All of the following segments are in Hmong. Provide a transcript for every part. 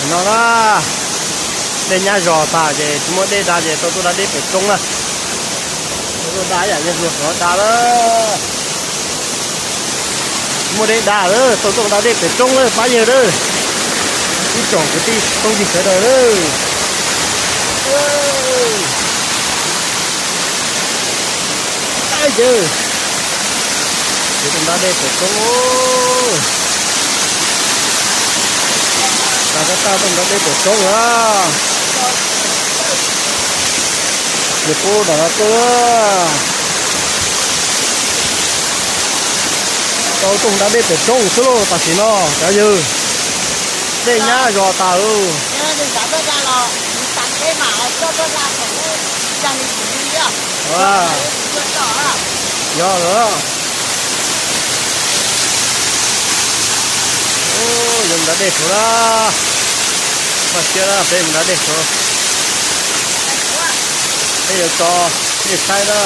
No na, dej nyab zos tas ces tsis muaj dej da ces tau tuaj da dej pem roob na. Tau tuaj da ib yam yawg hluas xyov da lawm. Tsis muaj dej da lawm, tau tuaj da dej pem roob lawm pab yawg lawm. Ib tsoom kwv tij phooj ywg sawv daws lawm. Yawg, yawg tuaj da dej pem roob. Tab tab tuaj da dej pem roob na. Yawg pub nram no tuaj. Tau tuaj da dej pem roob xwb lauj tam sim no cov yawg. Dej nyab zos tas lauj. Yog lawm. Yog mus da dej suav na. Koj siab na, peb mus da dej suav. Peb yuav tso nej saib na.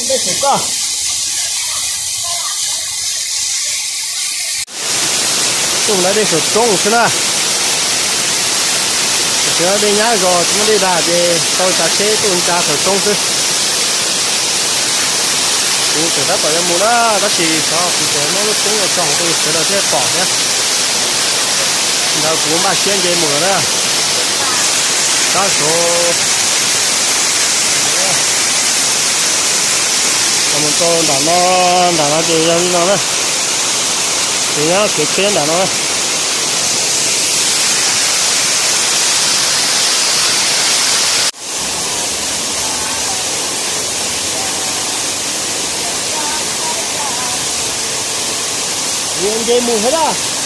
Dej suav koj. Tuaj da dej saum roob xwb na. Tam sim no dej nyab zos tsis muaj dej da ces tau tsav tsheb tuaj da saum roob xwb. Kuv tseem tab tom yuav mus na, tab sis xyov kuv tseem muab lub koob los tso hauv peb sawv daws thiaj pom thiab. Ntawd kuv npaj siab nce mus lawm na. Tab sis mus rau nram no, nram no ces yog li no na. Ces nyob kev tsheb nram no na. Yuav nce mus thiab na.